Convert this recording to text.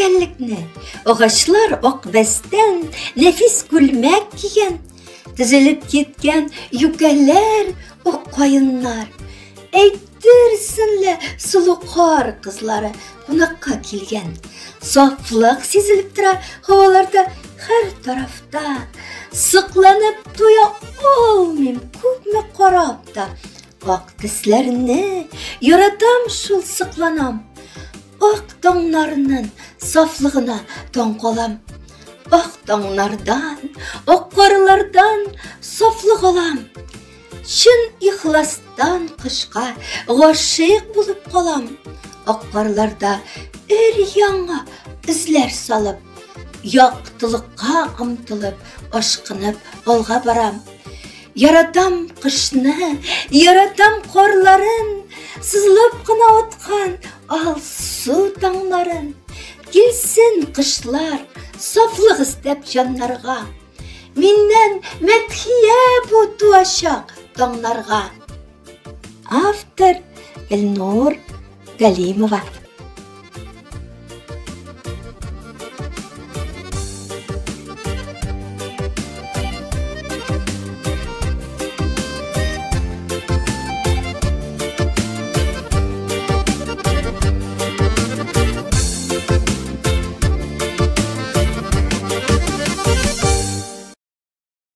гүзәллекне. Агачлар ак бәстән нәфис күлмәк кигән, тезелеп киткән юкәләр, ак каеннар. Әйтерсең лә сылу кар кызлары кунакка килгән. Сафлык сизелеп тора һаваларда һәр тарафта. Сокланып туя алмыйм, күпме карап та. Ак төсләрне яратам шул сокланам. Ак таңнарның сафлыгына таң калам. Ак таңнардан, ак карлардан сафлык алам. Чын ихластан кышка гашыйк булып калам. Ак карларда өр яңа эзләр салып, яктылыкка омтылып, ашкынып алга барам. Яратам кышны, яратам карларын, сызылып кына аткан алсу таңнарын. Килсен кышлар, сафлык эстәп җаннарга. Миннән мәдхия бу туачак таңнарга. Автор Элнур Галимова.